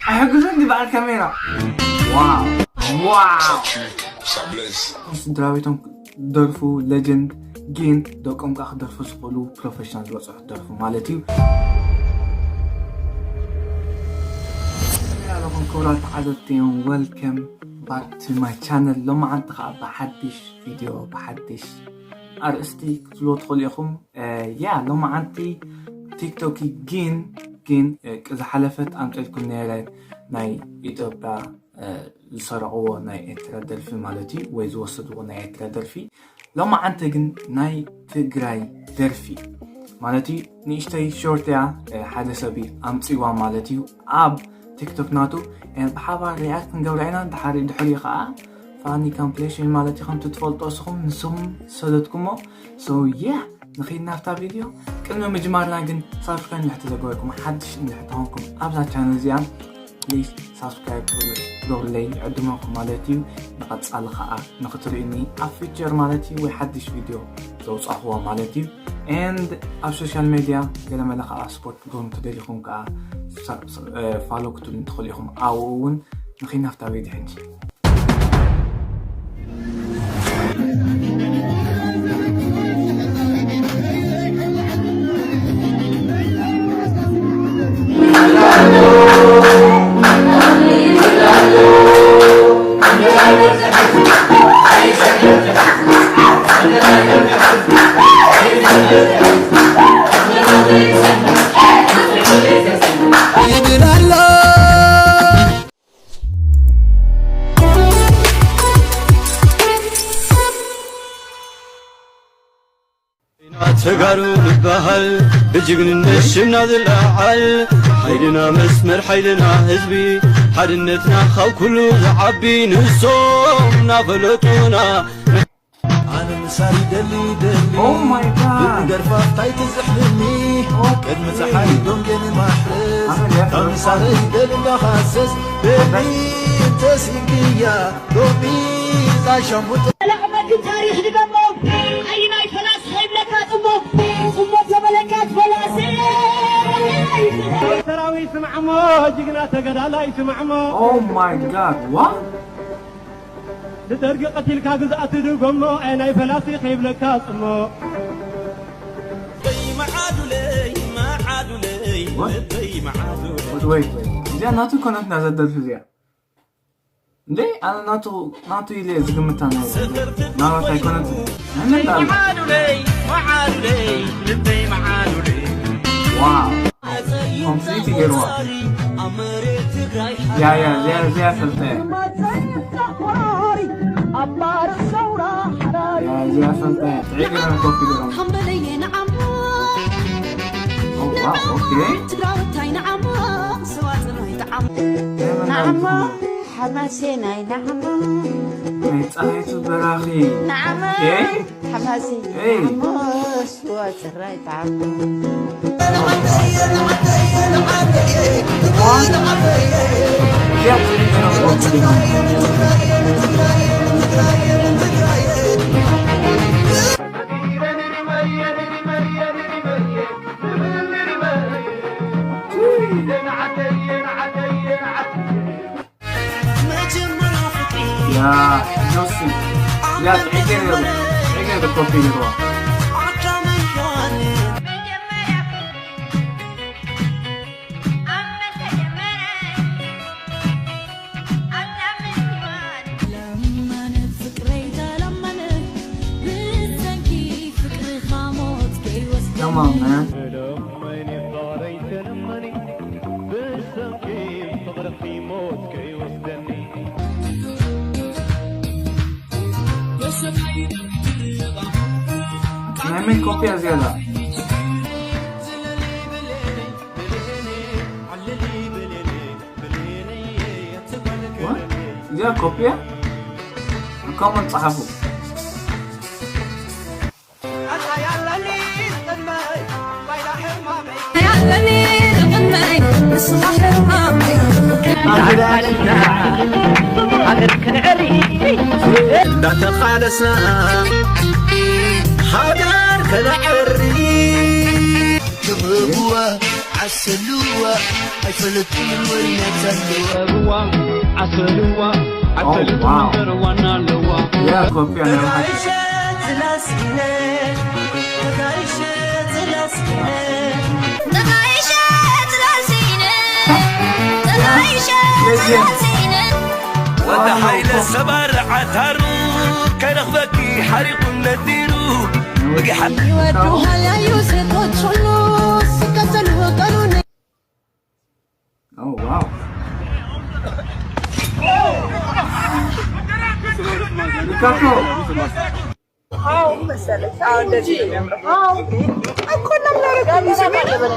ኣይሕግዙን ዲ በዓል ካሜራ። ዋው፣ ዋው። ስድራ ቤቶም ደርፉ፣ ሌጀንድ፣ ግን ደቆም ከዓ ክደርፉ ዝኽእሉ ፕሮፌሽናል ዝበፅሑ ደርፉ ማለት እዩ። ኣለኹም ክቡራት ተዓዘብቲ እዮም። Welcome back to my channel። ሎማዓንቲ ከዓ ብሓድሽ ቪድዮ፣ ብሓድሽ ኣርእስቲ ክትብልዎ ትኽእሉ ኢኹም። እ፣ ያ፣ ሎማዓንቲ ቲክቶክ ግን፣ ግን፣ እ፣ ዝሓለፈት ኣምፀልኩም ነይረ ናይ ኢትዮጵያ፣ እ፣ ዝሰረቕዎ ናይ ኤርትራ ደርፊ ማለት እዩ፣ ወይ ዝወሰድዎ ናይ ኤርትራ ደርፊ። ሎማዓንቲ ግን ናይ ትግራይ ደርፊ ማለት እዩ። ንእሽተይ ሾርት እያ፣ እ፣ ሓደ ሰብ እዩ ኣምፂዋ ማለት እዩ ኣብ ቲክቶክ ናቱ። እ፣ ብሓባር ሪያክት ክንገብራ ኢና። ድሓሪ፣ ድሕሪ ከዓ ፋኒ ኮምፕሌሽን ማለት እዩ፣ ከምቲ ትፈልጦ እስኹም፣ ንስኹም ሰደድኩሞ። So yeah፣ ንኺድ ናብታ ቪድዮ። ቅድሚ ምጅማርና ግን ሳብስክራይብ እንድሕር ተዘገበርኩም፣ ሓድሽ እንድሕር ተኾንኩም ኣብዛ ቻነል እዚኣ፣ ፕሊዝ ሳብስክራይብ ግበሩለይ፣ ይዕድመኩም ማለት እዩ። ንቐጻሊ ኸኣ ንኽትርእዩኒ ኣብ ፊቸር ማለት እዩ፣ ወይ ሓድሽ ቪድዮ ዘውጻእኽዎ ማለት እዩ። And ኣብ ሶሻል ሜድያ ገለመለ ኸኣ ስፖርት ክትገብሩ እንተደሊኹም ከኣ ሳ-፣ ሳ-፣ እ፣ ፋሎ ክትብሉ ትኽእሉ ኢኹም። ኣብኡ እውን ንኺድ ናብታ ቪድዮ ሕጂ። ኢና ተጋሩ ንበሃል፣ ብጅግንነት ሽምና ዝለዓል፣ ሓይልና መስመር፣ ሓይልና ህዝቢ፣ ሓድነትና ካብ ኩሉ ዝዓቢ፣ ንሶም እናፈለጡና። ኣነ ምሳር ይደሊ ደሊ፣ Oh my God። ብደርፋ እንታይ ትዝሕልኒ፣ ቅድሚ ፀሓይ ዶንጌን ማሕረስ፣ ካብ ምሳር ይደሊ እንዳኻሰስ፣ ደሊ ተሲንክያ፣ ሎሚ ዛሸሙጥ። ለዕመት ታሪኽ ድገሞ፣ ኣይናይ ፈላስ ኸይብለካ ጽሞ፣ ጽሞ ተበለካ ፈላስ። ሰራዊት ስምዓሞ፣ ጅግና ተገዳላይ ስምዓሞ። Oh my God, what? ንደርጊ ቀቲልካ ግዝኣት ድገሞ፣ ኣይናይ ፈላሲ ኸይብለካ ጽሞ። በይ መዓዱለይ፣ መዓዱለይ፣ What? በይ መዓዱለይ። Wait, wait, wait. እዚኣ ናቱ ኮነት ናዛ ደርፊ እዚኣ። እንዴ፣ ኣነ ናቱ፣ ናቱ ኢለ ዝግምታ ናይ ናባት ኣይኮነትን። ናይ መን ዳሉ? መዓዱለይ፣ መዓዱለይ፣ ልበይ መዓዱለይ። ዋው። ኮምፕሊት ይገርዋ። ያ፣ ያ፣ እዚኣ፣ እዚኣ ፈልጠ። ያ፣ እዚኣ ፈልጠ። ጥዒ ገይረ ኮፒ ገይሮም። ኦ፣ ዋው፣ ኦኬ። ናይ መን ዳሉ? ሓማሴ ናይ ናዕማ ናይ ፀሃይቱ በራኺ። ናዕማ ኤ? ሓማሴ ኤይ። ናዕማ ስዋ ፅራይ ጣዕማ። ያ ጆሲ፣ ያ ጥዒ ገይሩ፣ ጥዒ ገይሩ ኮፒ ገይርዋ። Come on, man. ናይ መን ኮፒ እያ ዝያዳ? እዚኣ ኮፒ እያ? ኮመንት ጸሓፉ። እንዳተቓለስና ሃገር ከነዕሪ ክብዋ ዓሰልዋ ኣይፈለጥኩን ወይነት ኣለዋ። ዓሰልዋ ዓሰልዋ መንበርዋና ኣለዋ። Yeah, ኮፒ ኣነ ወዲ ሓይለ ሰባር ዓታሩ ከረኽበኪ ሓሪቑ ነዲሩ ብጊሓ ይወዱሃል ኣዩ ሴቶች ሁሉ ሲከተሉ ቀኑን Oh wow. Ricardo. አሁን መሰለሽ አሁን እንደዚህ ነው የሚያምረው። አሁን እኮ ነው የሚያደርገው።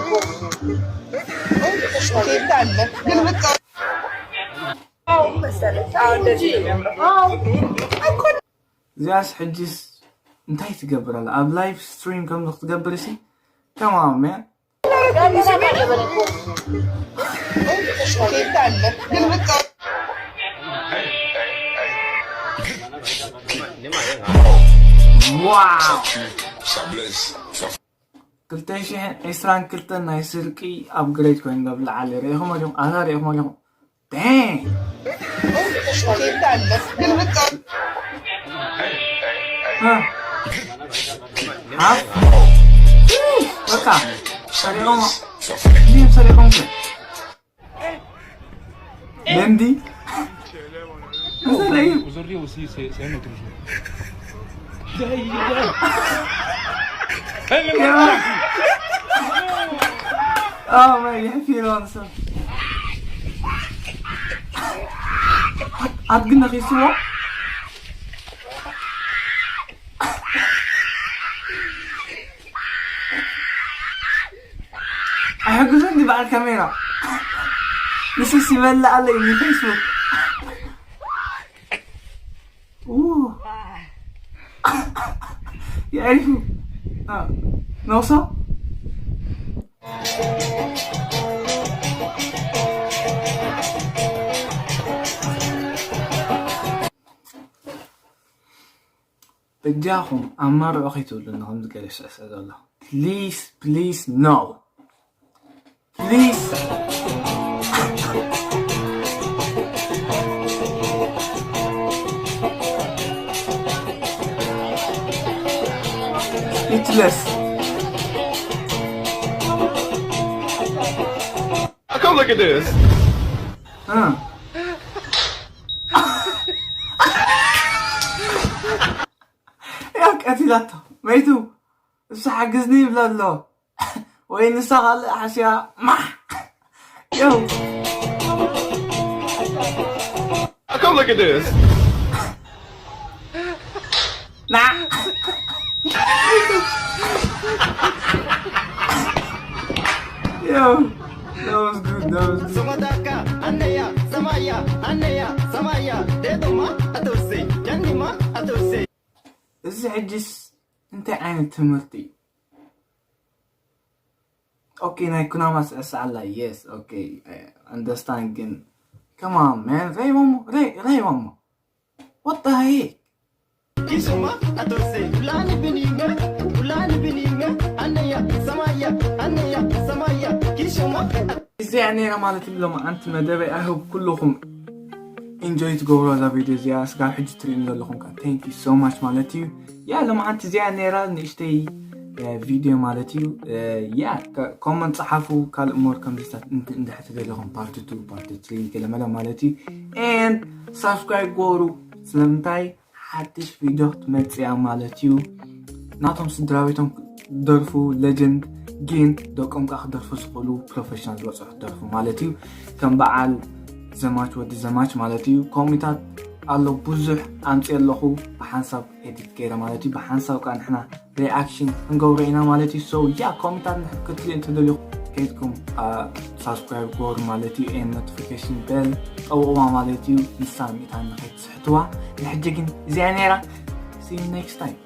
አሁን መሰለሽ አሁን እንደዚህ ነው የሚያምረው። እዚኣስ ሕጂስ እንታይ ትገብር ኣላ ኣብ ላይቭ ስትሪም ከምዚ ክትገብር ሲ ከማም ያ ዋው ክልተ ሽሕን ዕስራን ክልተን ናይ ስርቂ ኣፕግሬድ ኮይኑ ገብልዓለ ርኢኹም ኣለኹም ኣታ ርኢኹም ኣለኹም Dang! Huh? Half? በቃ ሰሪቆም እንዲሁም ሰሪቆም ክ ለንዲ ሰሪቆም Aujourd'hui aussi, c'est c'est un autre jour. Oh man, you feel on some. ኣድግና ኺስዎ ኣይሕግዞ እንዲ በዓል ካሜራ ንስስ ይበልእ ኣለይ ፌስቡክ የዕሪፉ ነውሶ በጃኹም ኣማርዖ ከይትብሉኒ ከምዚ ገለ ይስዕስዕ ዘሎ please please no please speechless Come look at this. Huh. ያው ቀቲላቶ መይቱ እሱ ሓግዝኒ ይብሎ ኣሎ ወይ ንሳ ካልእ ሓስያ ማሕ ያው Come look at this. ና ያው that was good that was good Somadaka, Aneya, Samaya, Aneya, Samaya, Dedoma, Atose, Yanima, Atose. እዚ ሕጅስ እንታይ ዓይነት ትምህርቲ እዩ okay ናይ ኩናማ ስዕስዓላ yes okay understand ግን come on man ረይቦሞ ረይቦሞ what the heck Kisuma, Atose, Ulani Bininga, Ulani Bininga, Aneya, Samaya, Aneya, Samaya, Kisuma, እዚኣ ነይራ ማለት እዩ ሎማዓንቲ መደበይ I hope ኩልኹም ኢንጆይ ትገብሮ እዛ ቪድዮ እዚኣ ስጋብ ሕጂ ትርእዩ ዘለኹም ከዓ thank you so much ማለት እዩ ያ ሎማዓንቲ እዚኣ ነይራ ንእሽተይ ቪድዮ ማለት እዩ ያ ኮመንት ፀሓፉ ካልእ more ከምዚታት እንድሕር ትደለኹም part two part three ገለመለ ማለት እዩ and subscribe ገበሩ ስለምንታይ ሓድሽ ቪድዮ ክትመፅእ እያ ማለት እዩ ናቶም ስድራ ቤቶም ደርፉ legend ግን ደቆም ከዓ ክደርፉ ዝኽእሉ professional ዝበፅሑ ክደርፉ ማለት እዩ ከም በዓል ዘማች ወዲ ዘማች ማለት እዩ ኮሚታት ኣሎ ብዙሕ ኣምፅእ ኣለኹ ብሓንሳብ ኤዲት ገይረ ማለት እዩ ብሓንሳብ ከዓ ንሕና reaction ክንገብሮ ኢና ማለት እዩ so ያ ኮሚታት ክትሪኡ እንትደልዩ ከይድኩም subscribe ገበሩ ማለት እዩ and notification bell ጠውቕዋ ማለት እዩ ንሳ ምእታን ንኸይትስሕትዋ ንሕጂ ግን እዚኣ ነይራ see you next time